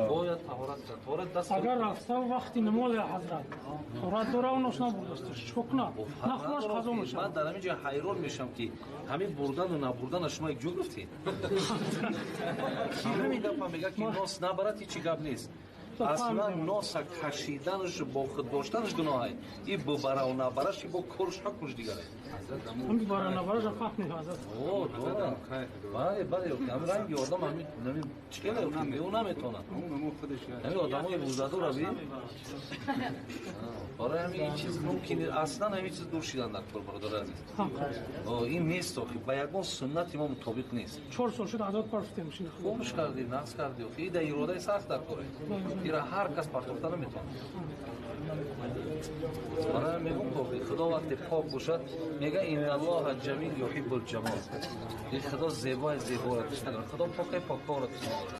Бояд таҳорат кард. Таҳорат даст. Агар рафта вақти намоз, ҳазрат, таҳорат дора ва нос набурдааст, чӣ кунад? Нахӯраш қазо мешавад. Ман дар ҳамин ҷо ҳайрон мешавам, ки ҳамин бурдану набурдана шумо як ҷо гуфтед. Ки ҳамин гапа мегӯяд, ки нос набарад, ҳечи гап нест. Аслан носа кашиданаш, бо худ доштанаш гуноҳ ай. И бубараву набараш бо корш ҳукмш дигар ай. Ҳамин бара набараш фаҳм нест, ҳазрат. О, дора. Бале, бале, ҳамин ранги одам ҳамин чӣ кела ӯ наметавонад. Ҳамин одамои рӯзадора би. Барои ҳамин ин чиз мумкин аслан ҳамин чиз дур шидан дар кор, бародари азиз. Ин нест охи, ба ягон суннати мо мутобиқ нест. 4 сол шуд, ҳазрат, партофтем. Хубш кардӣ, нақс кардӣ. Охи, и да иродаи сахт дар коре. Ира ҳар кас партофта наметавонад. Барои мегӯм, охи, Худо вақте пок бошад, мега: "Инналлоҳа ҷамил юҳиббул ҷамол". Ин Худо зебои, зеборо дӯст надорад. Худо покай, поккорро дӯст надорад.